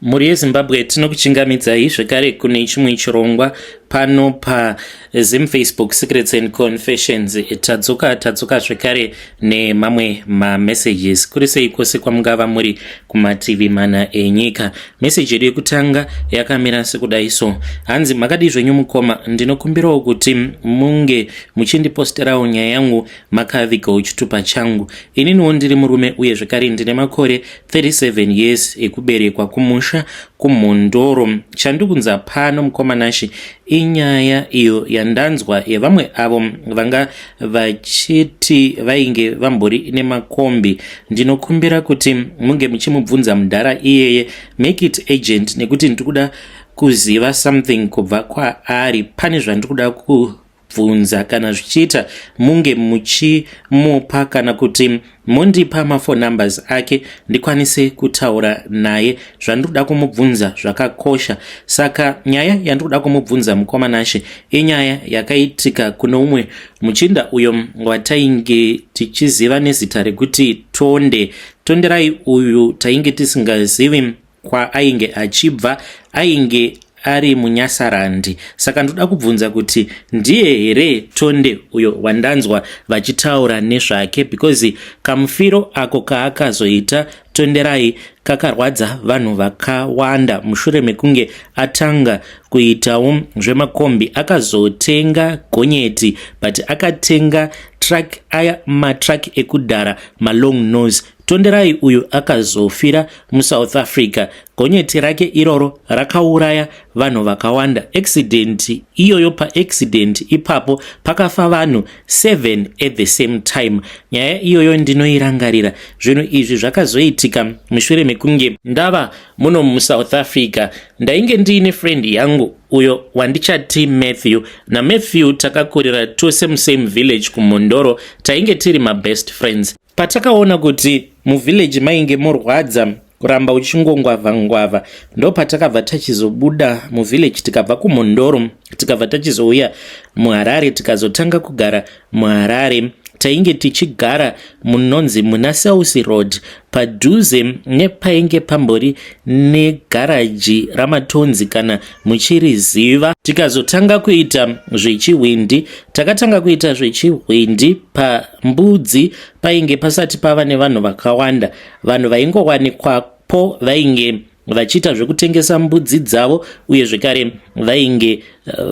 Mhuri yeZimbabwe, tinokuchingamidzai zvekare kune chimwe chirongwa pano paZim Facebook Secrets and Confessions. Tadzoka, tadzoka zvekare nemamwe mamessages. Kuri sei kwose kwamungava muri kumativi mana enyika? Meseji yedu yekutanga yakamira sekudai so. Hanzi, makadii zvenyu mukoma? Ndinokumbirawo kuti munge muchindiposterawo nyaya yangu makavigawo chitupa changu. Ininiwo ndiri murume uye zvekare ndine makore 37 years ekuberekwa, kumusha kuMhondoro. Chandikunza pano, mukoma Nashi, inyaya iyo yandanzwa yevamwe avo vanga vachiti vainge vambori nemakombi. Ndinokumbira kuti munge muchimubvunza mudhara iyeye, make it urgent, nekuti ndiri kuda kuziva something kubva kwaari. Pane zvandiri kuda kubvunza. Kana zvichiita, munge muchimupa kana kuti mondipa maphone numbers ake ndikwanise kutaura naye. Zvandiri kuda kumubvunza zvakakosha. Saka nyaya yandiri kuda kumubvunza, mukoma Nashe, inyaya yakaitika kune umwe muchinda uyo watainge tichiziva nezita rekuti Tonde. Tonderai uyu tainge tisingazivi kwaainge achibva, ainge ari muNyasarandi. Saka ndoda kubvunza kuti ndiye here Tonde uyo wandanzwa vachitaura nezvake, because kamufiro ako kaakazoita Tonderai kakarwadza vanhu vakawanda. Mushure mekunge atanga kuitawo zvemakombi, akazotenga gonyeti, but akatenga truck, aya matruck ekudhara, malong nose. Tonderai uyu akazofira muSouth Africa. Gonyeti rake iroro rakauraya vanhu vakawanda. Accident iyoyo, paaccident ipapo pakafa vanhu 7 at the same time. Nyaya iyoyo ndinoirangarira. Zvinhu izvi zvakazoitika mushure mekunge ndava muno muSouth Africa. Ndainge ndiine friend yangu uyo wandichati Matthew. NaMatthew takakurira tose musame village kuMhondoro. Tainge tiri mabest friends. Patakaona kuti muvillage mainge morwadza kuramba uchingongwavha ngwavha, ndo patakabva tachizobuda muvillage, tikabva kuMhondoro, tikabva tachizouya muHarare, tikazotanga kugara muHarare. Tainge tichigara munonzi muna Selsi Road, padhuze nepainge pambori negaraji raMatonzi, kana muchiriziva. Tikazotanga kuita zvechihwindi. Takatanga kuita zvechihwindi pambudzi. Painge pasati pava nevanhu vakawanda. Vanhu vaingowanikwapo vainge vachiita zvekutengesa mbudzi dzavo, uye zvekare vainge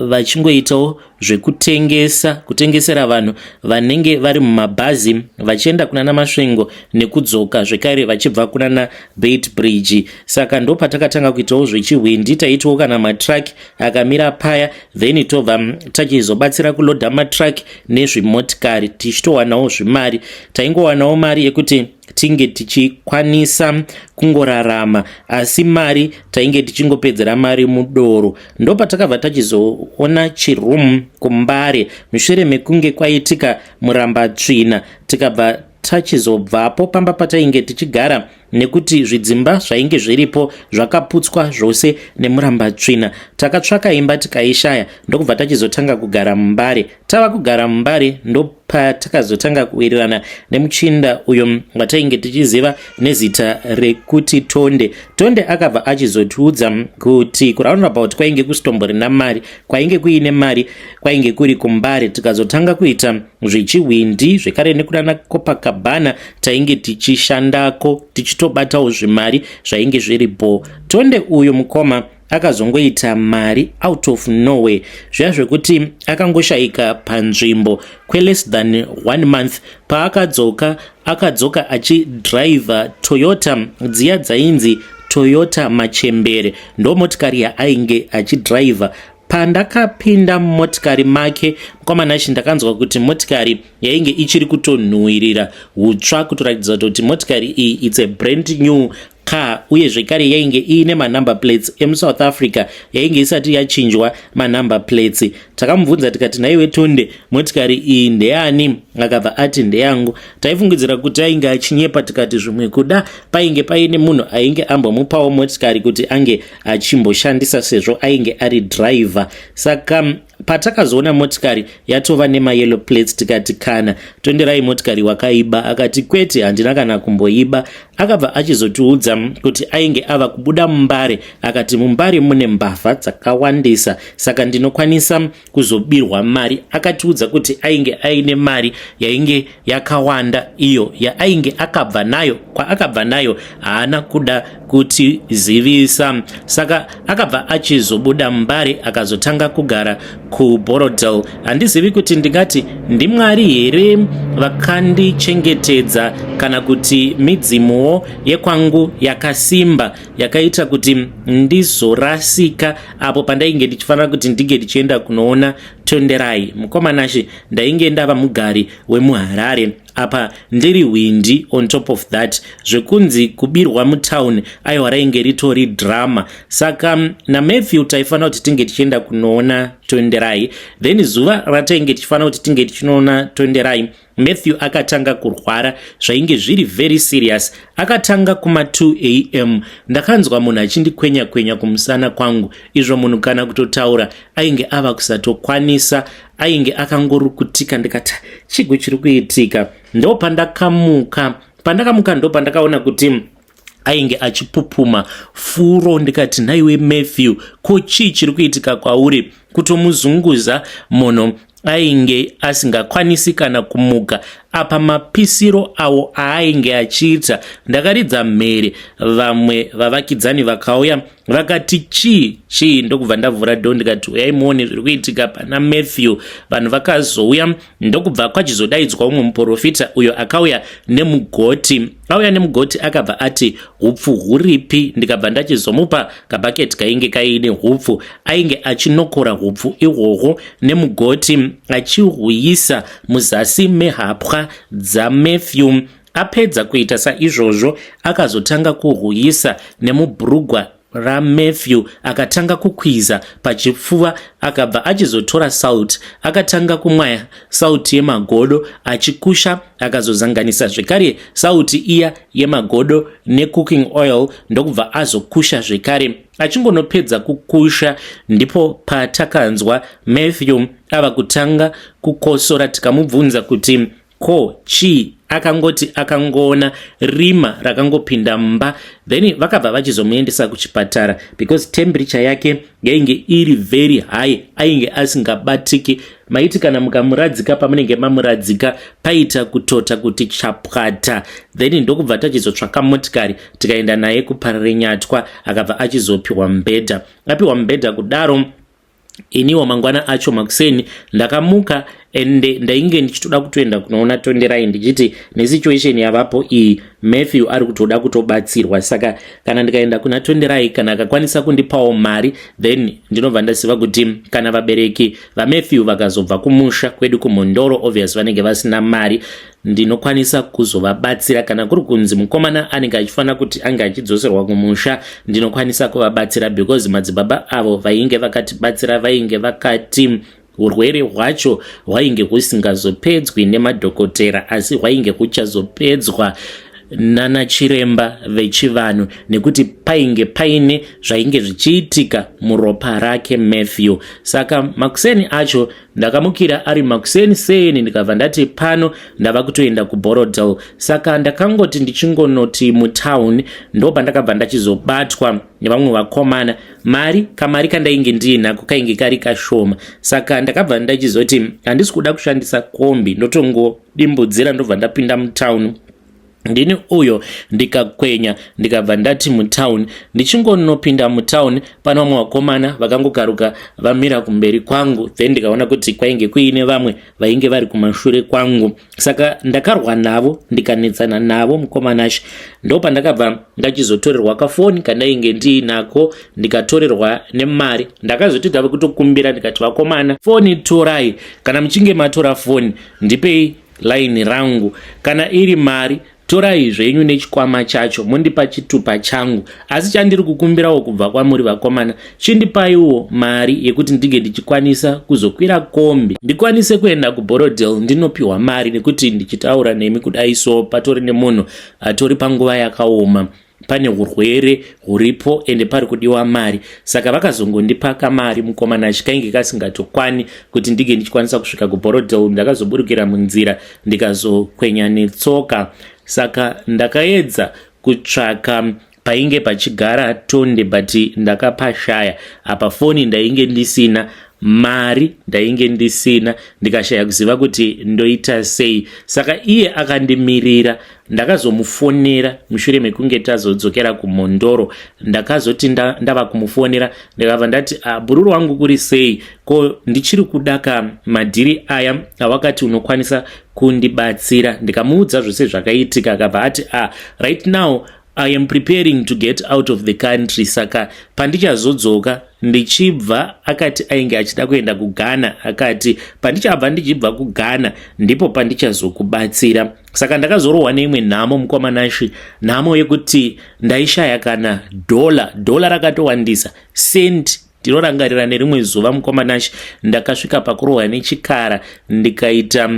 vachingoitawo zvekutengesa, kutengesera vanhu vanenge vari mumabhazi vachienda kunana Masvingo nekudzoka zvekare vachibva kunana Beitbridge. Saka ndo patakatanga kuitawo zvechihwindi. Taitiwo kana matruck akamira paya, then tobva tachizobatsira kulodha matruck nezvimotikari, tichitowanawo zvimari. Taingowanawo mari yekuti tinge tichikwanisa kungorarama, asi mari tainge tichingopedzera mari mudoro. Ndopatakabva tachizoona chiroom kuMbare mushure mekunge kwaitika murambatsvina. Tikabva tachizobvapo pamba patainge tichigara, nekuti zvidzimba zvainge zviripo zvakaputswa zvose nemurambatsvina. Takatsvaka imba tikaishaya, ndokubva tachizotanga kugara muMbare. Tava kugara muMbare, ndopatakazotanga kuwirirana nemuchinda uyo watainge tichiziva nezita rekuti Tonde. Tonde akabva achizotiudza kuti kuroundabout kwainge kusitomborina mari, kwainge kuine mari kwainge kuri kuMbare. Tikazotanga kuita zvechihwindi zvekare nekunana Copacabana. Tainge tichishandako, tichitobatawo zvimari zvainge zviripo. Tonde uyu, mukoma, akazongoita mari out of nowhere, zviya zvekuti akangoshayika panzvimbo kweless than one month. Paakadzoka, akadzoka achidhiraivha Toyota dziya dzainzi Toyota Machembere. Ndo motikari yaainge achidhiraivha. Pandakapinda mumotikari make, mukoma Nashi, ndakanzwa kuti motikari yainge ichiri kutonhuhwirira hutsva, kutoratidza kuti motikari iyi it's a brand new car. Uye zvekare yainge iine manumber plates emuSouth Africa, yainge isati yachinjwa manumber plates. Takamubvunza tikati, "Nhaiwe Tonde, motikari iyi ndeyani?" Akabva ati, "Ndeyangu." Taifungidzira kuti ainge achinyepa, tikati zvimwe kuda painge paine munhu ainge ambomupawo motikari kuti ange achimboshandisa, sezvo ainge ari driver. Saka Patakazoona motikari yatova nemayellow plates, tikati kana Tonderai motikari wakaiba, akati kwete, handina kana kumboiba. Akabva achizotiudza kuti ainge ava kubuda muMbare, akati muMbare mune mbavha dzakawandisa, saka ndinokwanisa kuzobirwa mari. Akatiudza kuti ainge aine mari yainge yakawanda iyo yaainge akabva nayo. Kwaakabva nayo haana kuda kutizivisa. Saka akabva achizobuda muMbare, akazotanga kugara kuBorrowdale. Handizivi kuti ndingati ndiMwari here vakandichengetedza kana kuti midzimuwo yekwangu yakasimba yakaita kuti ndizorasika apo pandainge ndichifanira kuti ndinge ndichienda kunoona Tonderai. Mukomanashe, ndainge ndava mugari wemuHarare, apa ndiri hwindi. On top of that, zvekunzi kubirwa mutown, aiwa, rainge ritori drama. Saka naMatthew taifanira kuti tinge tichienda kunoona Tonderai. Then zuva ratainge tichifanira kuti tinge tichinoona Tonderai, Matthew akatanga kurwara zvainge zviri very serious. Akatanga kuma2 am. Ndakanzwa munhu achindikwenya kwenya kumusana kwangu, izvo munhu kana kutotaura ainge ava kusatokwanisa, ainge akangorukutika. Ndikati, "Chigwe chiri kuitika?" Ndo pandakamuka. Pandakamuka, ndo pandakaona kuti ainge achipupuma furo. Ndikati, "Nhaiwe Matthew, ko chii chiri kuitika kwauri?" Kutomuzunguza, munhu ainge asingakwanisi kana kumuka. Apa mapisiro awo aainge achiita, ndakaridza mhere. Vamwe vavakidzani vakauya vakati, "Chii, chii?" Ndokubva ndavhura door, ndikati, "Uyai muone zviri kuitika pana Matthew." Vanhu vakazouya, ndokubva kwachizodaidzwa umwe muprofita uyo akauya nemugoti. Auya nemugoti, akabva ati, "Hupfu huripi?" Ndikabva ndachizomupa kabhaketi kainge kaine hupfu. Ainge achinokora hupfu ihwohwo nemugoti, achihuyisa muzasi mehapwa dzaMatthew. Apedza kuita saizvozvo, akazotanga kuhuyisa nemubhurugwa raMatthew. Akatanga kukwiza pachipfuva, akabva achizotora salt, akatanga kumwaya sauti yemagodo achikusha. Akazozanganisa zvekare sauti iya yemagodo necooking oil, ndokubva azokusha zvekare. Achingonopedza kukusha, ndipo patakanzwa Matthew ava kutanga kukosora. Tikamubvunza kuti ko chii, akangoti akangoona rima rakangopinda mumba. Then vakabva vachizomuendesa kuchipatara because temperature yake yainge iri very high, ainge asingabatiki. Maiti kana mukamuradzika pamunenge mamuradzika, paita kutota kuti chapwata. Then ndokubva tachizotsvaka motikari, tikaenda naye kuParirenyatwa. Akabva achizopiwa mubhedha. Apiwa mubhedha kudaro, iniwo mangwana acho makuseni ndakamuka, ende ndainge ndichitoda kutoenda kunoona Tonderai, ndichiti nesituation yavapo iyi, Matthew ari kutoda kutobatsirwa. Saka kana ndikaenda kuna Tonderai, kana akakwanisa kundipawo mari, then ndinobva ndaziva kuti kana vabereki vaMatthew vakazobva kumusha kwedu kuMhondoro, obvious vanenge vasina mari, ndinokwanisa kuzovabatsira. Kana kuri kunzi mukomana anenge achifanira kuti ange achidzoserwa kumusha, ndinokwanisa kuvabatsira, because madzibaba avo vainge vakatibatsira, vainge vakati urwere hwacho hwainge husingazopedzwi nemadhokotera, asi hwainge huchazopedzwa nanachiremba vechivanhu, nekuti painge paine zvainge zvichiitika muropa rake Matthew. Saka makuseni acho ndakamukira ari makuseni seni, ndikabva ndati pano ndava kutoenda kuBorrowdale. Saka ndakangoti ndichingonoti mutown, ndo pandakabva ndachizobatwa nevamwe vakomana. Mari, kamari kandainge ndiinako kainge kari kashoma, saka ndakabva ndachizoti handisi kuda kushandisa kombi, ndotongodimbudzira, ndobva ndapinda mutown. Ndini uyo ndikakwenya, ndikabva ndati mutown. Ndichingonopinda mutown, pane vamwe vakomana vakangogaruka vamira kumberi kwangu. Then ndikaona kuti kwainge kuine vamwe vainge vari kumashure kwangu, saka ndakarwa navo, ndikanetsana navo, mukomanashe. Ndo pandakabva ndachizotorerwa kafoni kandainge ndiinako, ndikatorerwa nemari. Ndakazoti ndave kutokumbira, ndikati, "Vakomana, foni torai. Kana muchinge matora foni, ndipei laini rangu. Kana iri mari, torai zvenyu nechikwama chacho, mundipa chitupa changu. Asi chandiri kukumbirawo kubva kwamuri vakomana, chindipaiwo mari yekuti ndinge ndichikwanisa kuzokwira kombi, ndikwanise kuenda kuBorrowdale, ndinopiwa mari, nekuti ndichitaura nemi kudai so, patori nemunhu atori panguva yakaoma." Pane urwere huripo ende pari kudiwa mari. Saka vakazongondipa kamari, mukomana, chikainge kasingatokwani kuti ndinge ndichikwanisa kusvika kuBorrowdale. Ndakazoburukira munzira, ndikazokwenya netsoka. Saka ndakaedza kutsvaka painge pachigara Tonde, but ndakapashaya. Apa foni ndainge ndisina, mari ndainge ndisina, ndikashaya kuziva kuti ndoita sei. Saka iye akandimirira. Ndakazomufonera mushure mekunge tazodzokera kuMhondoro. Ndakazoti ndava kumufonera, ndikabva ndati, "Ah, bhururu wangu, kuri sei? Ko ndichiri kudaka madhiri aya awakati unokwanisa kundibatsira?" Ndikamuudza zvose zvakaitika. Akabva ati, "Ah, right now I am preparing to get out of the country, saka pandichazodzoka ndichibva," akati ainge achida kuenda kuGhana, akati, "pandichabva ndichibva kuGhana ndipo pandichazokubatsira." Saka ndakazorohwa neimwe nhamo, mukwamanashi, nhamo yekuti ndaishaya kana dhola. Dhola rakatowandisa, sendi. Ndinorangarira nerimwe zuva, mukwamanashi, ndakasvika pakurohwa nechikara, ndikaita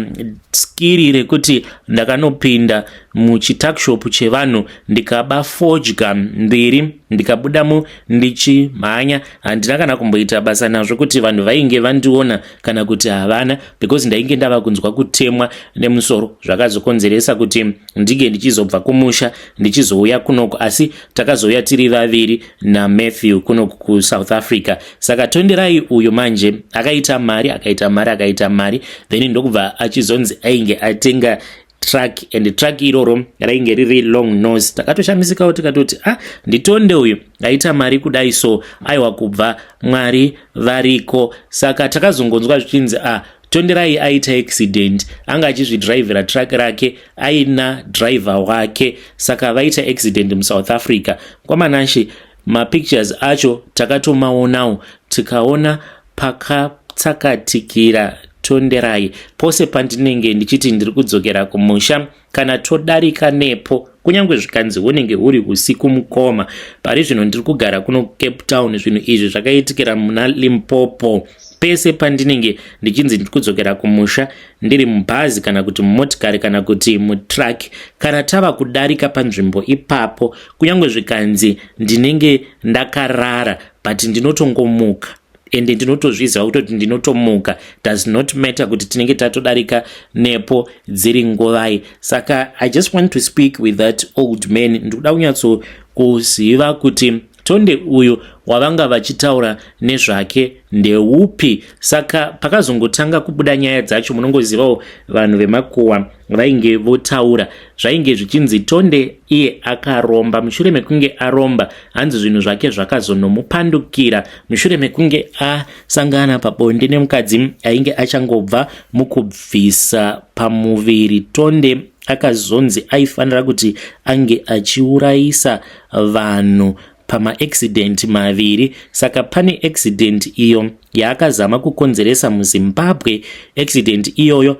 skiri rekuti ndakanopinda muchituckshop chevanhu, ndikaba fodya mbiri, ndikabudamo ndichimhanya. Handina kana kumboita basa nazvo kuti vanhu vainge vandiona kana kuti havana, because ndainge ndava kunzwa kutemwa nemusoro. Zvakazokonzeresa kuti ndinge ndichizobva kumusha ndichizouya kunoko, asi takazouya tiri vaviri naMatthew kunoku kuSouth Africa. Saka Tonderai uyu manje akaita mari, akaita mari, akaita mari, then ndokubva achizonzi ainge atenga truck, and truck iroro rainge riri long nose. Takatoshamisikawo, tikatoti, "Ah, ndiTonde uyu aita mari kudai?" So aiwa, kubva Mwari variko. Saka takazongonzwa zvichinzi, "Ah, Tonderai aita accident. Anga achizvidhiraivhera truck rake aina driver wake, saka vaita accident muSouth Africa." Kwamanashe, mapictures acho takatomaonawo, tikaona pakatsakatikira Tonderai. Pose pandinenge ndichiti ndiri kudzokera kumusha, kana todarika nepo, kunyange zvikanzi hunenge huri usiku, mukoma. Pari zvino ndiri kugara kuno Cape Town. Zvinhu izvi zvakaitikira muna Limpopo. Pese pandinenge ndichinzi ndiri kudzokera kumusha, ndiri mubhazi kana kuti mumotikari kana kuti mutruck, kana tava kudarika panzvimbo ipapo, kunyange zvikanzi ndinenge ndakarara, but ndinotongomuka, ende ndinotozviziva kutoti ndinotomuka. Does not matter kuti tinenge tatodarika nepo dziri nguvai. Saka I just want to speak with that old man. Ndikuda kunyatsokuziva kuti Tonde uyu wavanga vachitaura nezvake ndeupi. Saka pakazongotanga kubuda nyaya dzacho, munongozivawo vanhu vemakuhwa vainge votaura, zvainge zvichinzi Tonde iye akaromba. Mushure mekunge aromba, hanzi zvinhu zvake zvakazonomupandukira mushure mekunge asangana pabonde nemukadzi ainge achangobva mukubvisa pamuviri. Tonde akazonzi aifanira kuti ange achiurayisa vanhu pamaaccident maviri. Saka pane accident iyo yaakazama kukonzeresa muZimbabwe. Accident iyoyo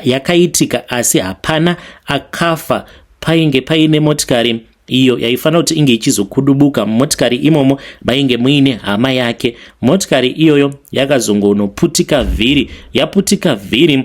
yakaitika, asi hapana akafa. Painge paine motikari iyo yaifanira kuti inge ichizokudubuka. Mumotikari imomo mainge muine hama yake. Motikari iyoyo yakazongonoputika vhiri. Yaputika vhiri,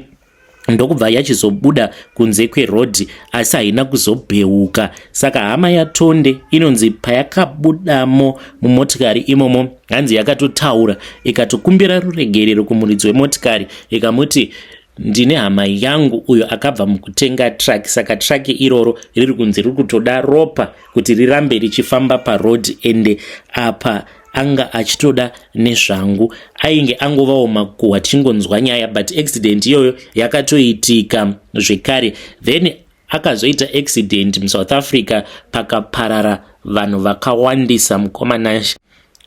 ndokubva yachizobuda kunze kwerodhi, asi haina kuzobheuka. Saka hama yaTonde inonzi payakabudamo mumotikari imomo, hanzi yakatotaura, ikatokumbira ruregerero kumuridzi wemotikari, ikamuti, "Ndine hama yangu uyo akabva mukutenga truck, saka truck iroro riri kunzi riri kutoda ropa kuti rirambe richifamba parodhi, ende apa anga achitoda nezvangu." Ainge angovawo makuhwa, tichingonzwa nyaya, but accident iyoyo yakatoitika zvekare. Then akazoita accident muSouth Africa, pakaparara vanhu vakawandisa, mukomanashe.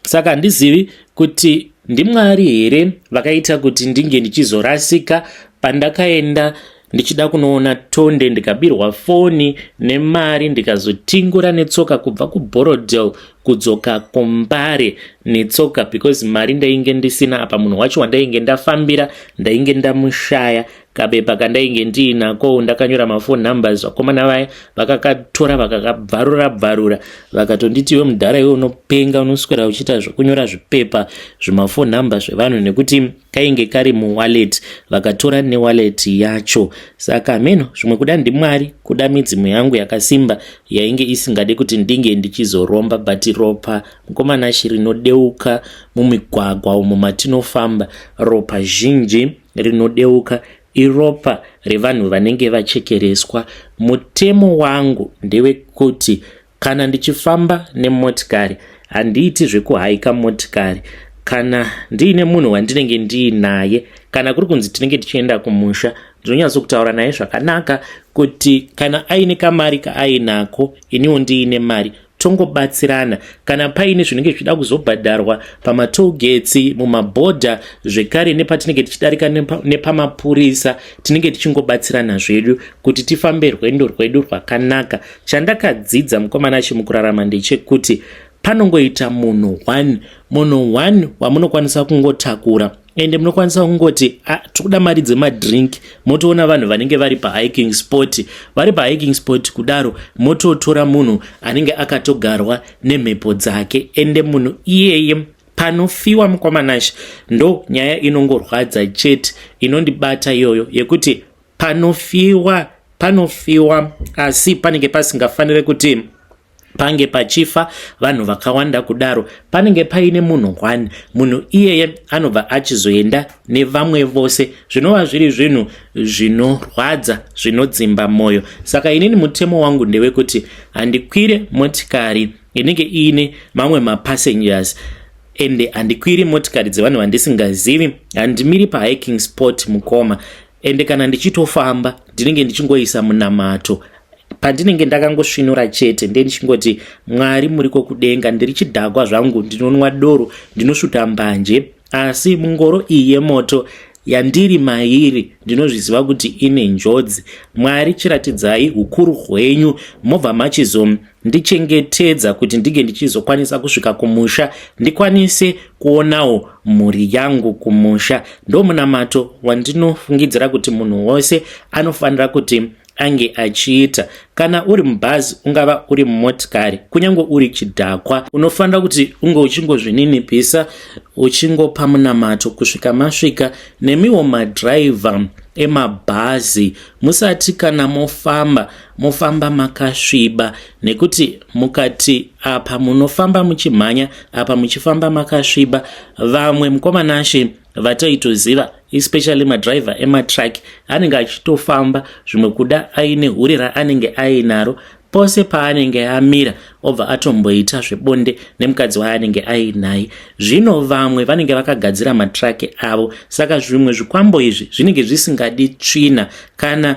Saka handizivi kuti ndiMwari here vakaita kuti ndinge ndichizorasika pandakaenda ndichida kunoona Tonde, ndikabirwa foni nemari, ndikazotingura netsoka kubva kuBorrowdale. kudzoka kuMbare netsoka because mari ndainge ndisina. Apa munhu wacho wandainge ndafambira ndainge ndamushaya. Kabepa kandainge ndiinako ndakanyora mafone numbers, vakomana vaya vakakatora, vakakabvarura bvarura, vakatonditi, "Iwe mudhara, iwe unopenga, unoswera uchiita zvekunyora zvipepa zvemafone number zvevanhu," nekuti kainge kari muwallet. Vakatora newallet yacho. Saka meno zvimwe kuda ndiMwari, kuda midzimu yangu yakasimba yainge isingade kuti ndinge ndichizoromba. But ropa, mukomanashi, rinodeuka mumigwagwa umo matinofamba, ropa zhinji rinodeuka iropa revanhu vanenge vachekereswa. Mutemo wangu ndewekuti kana ndichifamba nemotikari, handiiti zvekuhaika motikari. Kana ndiine munhu wandinenge ndiinaye, kana kuri kunzi tinenge tichienda kumusha, ndinonyatsokutaura naye zvakanaka kuti kana aine kamari kaainako, iniwo ndiine mari, tongobatsirana. Kana paine zvinenge zvichida kuzobhadharwa pamatollgates, mumabhodha zvekare, nepatinenge tichidarika nepamapurisa, tinenge tichingobatsirana zvedu kuti tifambe rwendo rwedu rwakanaka. Chandakadzidza, mukomana, chimukurarama ndechekuti panongoita munhu one, munhu one wamunokwanisa kungotakura, ende munokwanisa kungoti, "Ah, tikuda mari dzemadrink." Motoona vanhu vanenge vari pahiking spot, vari pahiking spot kudaro, mototora munhu anenge akatogarwa nemhepo dzake, ende munhu iyeye panofiwa, mukwamanashi, ndo nyaya inongorwadza chete inondibata iyoyo yekuti panofiwa, panofiwa, asi panenge pasingafaniri kuti pange pachifa vanhu vakawanda kudaro. Panenge paine munhu one, munhu iyeye anobva achizoenda nevamwe vose, zvinova zviri zvinhu zvinorwadza, zvinodzimba mwoyo. Saka inini mutemo wangu ndewekuti handikwire motikari inenge iine mamwe mapassengers, ende handikwiri motikari dzevanhu vandisingazivi. Handimiri pahiking spot, mukoma. Ende kana ndichitofamba, ndinenge ndichingoisa munamato pandinenge ndakangosvinura chete, nde ndichingoti, "Mwari muriko kudenga, ndiri chidhakwa zvangu, ndinonwa doro, ndinosvuta mbanje, asi mungoro iyi yemoto yandiri mairi ndinozviziva kuti ine njodzi. Mwari, chiratidzai ukuru hwenyu, mobva machizondichengetedza kuti ndinge ndichizokwanisa kusvika kumusha, ndikwanise kuonawo mhuri yangu kumusha." Ndo munamato wandinofungidzira kuti munhu wose anofanira kuti ange achiita. Kana uri mubhazi, ungava uri mumotikari, kunyange uri chidhakwa, unofanira kuti unge uchingozvininipisa, uchingopa munamato kusvika masvika. Nemiwo madhiraivha emabhazi, musati kana mofamba, mofamba makasviba, nekuti mukati apa munofamba muchimhanya, apa muchifamba makasviba, vamwe, mukomanashe, vataitoziva, especially madhiraivha ematruck, anenge achitofamba zvimwe kuda aine hure raanenge ainaro. Pose paanenge amira, obva atomboita zvebonde nemukadzi waanenge ainaye. Zvino vamwe vanenge vakagadzira matruck avo, saka zvimwe zvikwambo izvi zvinenge zvisingadi tsvina. Kana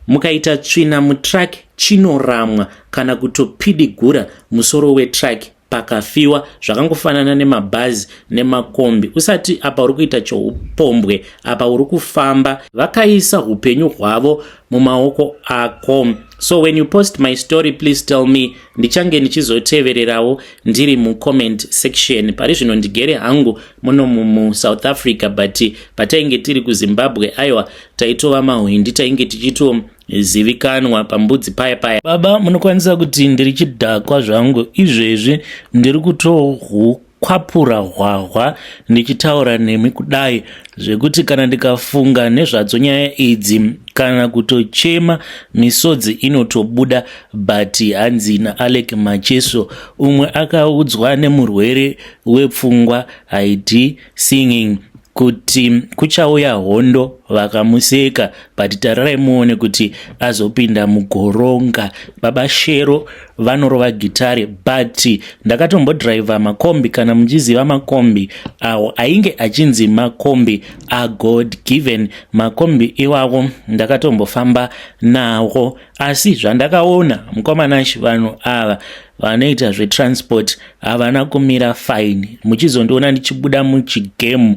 mukaita tsvina mutruck, chinoramwa kana kutopidigura musoro wetruck pakafiwa. Zvakangofanana nemabhazi nemakombi. Usati apa uri kuita choupombwe, apa uri kufamba vakaisa upenyu hwavo mumaoko ako. So when you post my story, please tell me. Ndichange ndichizotevererawo ndiri mucomment section. Pari zvino ndigere hangu muno muSouth Africa, but patainge tiri kuZimbabwe, aiwa, taitova mahwindi, tainge tichitozivikanwa pambudzi paya paya. Baba, munokwanisa kuti ndiri chidhakwa zvangu. Izvezvi ndiri kutohukwapura hwahwa ndichitaura nemi kudai, zvekuti kana ndikafunga nezvadzo nyaya idzi, kana kutochema misodzi inotobuda. But hanzi naAlec Macheso, umwe akaudzwa nemurwere wepfungwa haidi singing kuti kuchauya hondo, vakamuseka, but tarirai muone kuti azopinda mugoronga. Baba Shero vanorova gitare, but ndakatombodhiraivha makombi. Kana muchiziva makombi awo ainge achinzi makombi aGod Given, makombi iwawo ndakatombofamba nawo. Asi zvandakaona, mukomanashi, vanhu ava vanoita zvetransport havana kumira fine. Muchizondiona ndichibuda muchigemu,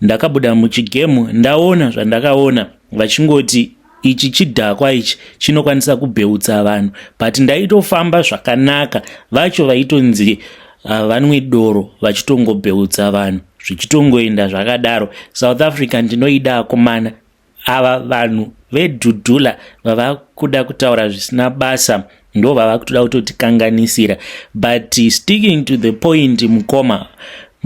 ndakabuda muchigemu ndaona zvandakaona, vachingoti ichi chidhakwa ichi chinokwanisa kubheutsa vanhu, but ndaitofamba zvakanaka. Vacho vaitonzi Havanwi doro, vachitongobheutsa vanhu, zvichitongoenda zvakadaro. South Africa ndinoida akomana. Ava vanhu vedhudhula vava kuda kutaura zvisina basa, ndo vava kutoda kutotikanganisira. But sticking to the point, mukoma,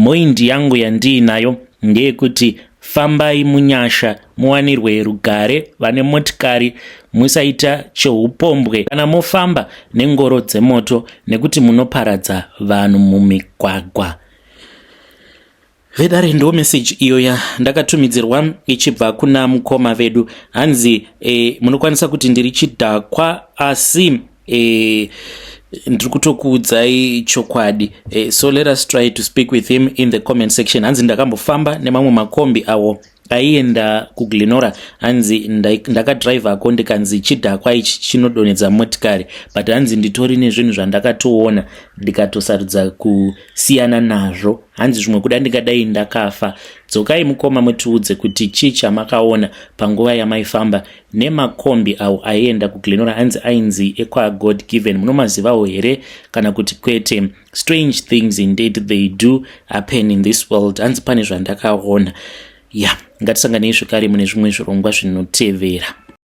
point yangu yandiinayo ndeyekuti fambai munyasha, muwanirwe rugare. Vane motikari, musaita cheupombwe kana mofamba nengoro dzemoto, nekuti munoparadza vanhu mumigwagwa. Vedare, ndo meseji iyo yandakatumidzirwa ichibva kuna mukoma vedu. Hanzi munokwanisa kuti ndiri chidhakwa, asi ndiri kutokuudzai chokwadi. So let us try to speak with him in the comment section. Hanzi ndakambofamba nemamwe makombi awo aienda kuGlen Norah. Hanzi ndakadhiraivhako, ndikanzi chidhakwa ichi chinodonhedza motikari, but hanzi nditori nezvinhu zvandakatoona, ndikatosarudza kusiyana nazvo. Hanzi zvimwe kuda ndingadai ndakafa. Dzokai mukoma, mutiudze kuti chii chamakaona panguva yamaifamba nemakombi awo aienda kuGlen Norah. Hanzi ainzi ekwaGod Given. Munomazivawo here kana kuti kwete? Strange things indeed, they do happen in this world. Hanzi pane zvandakaona. Ya, ngatisanganei zvekare mune zvimwe zvirongwa zvinotevera.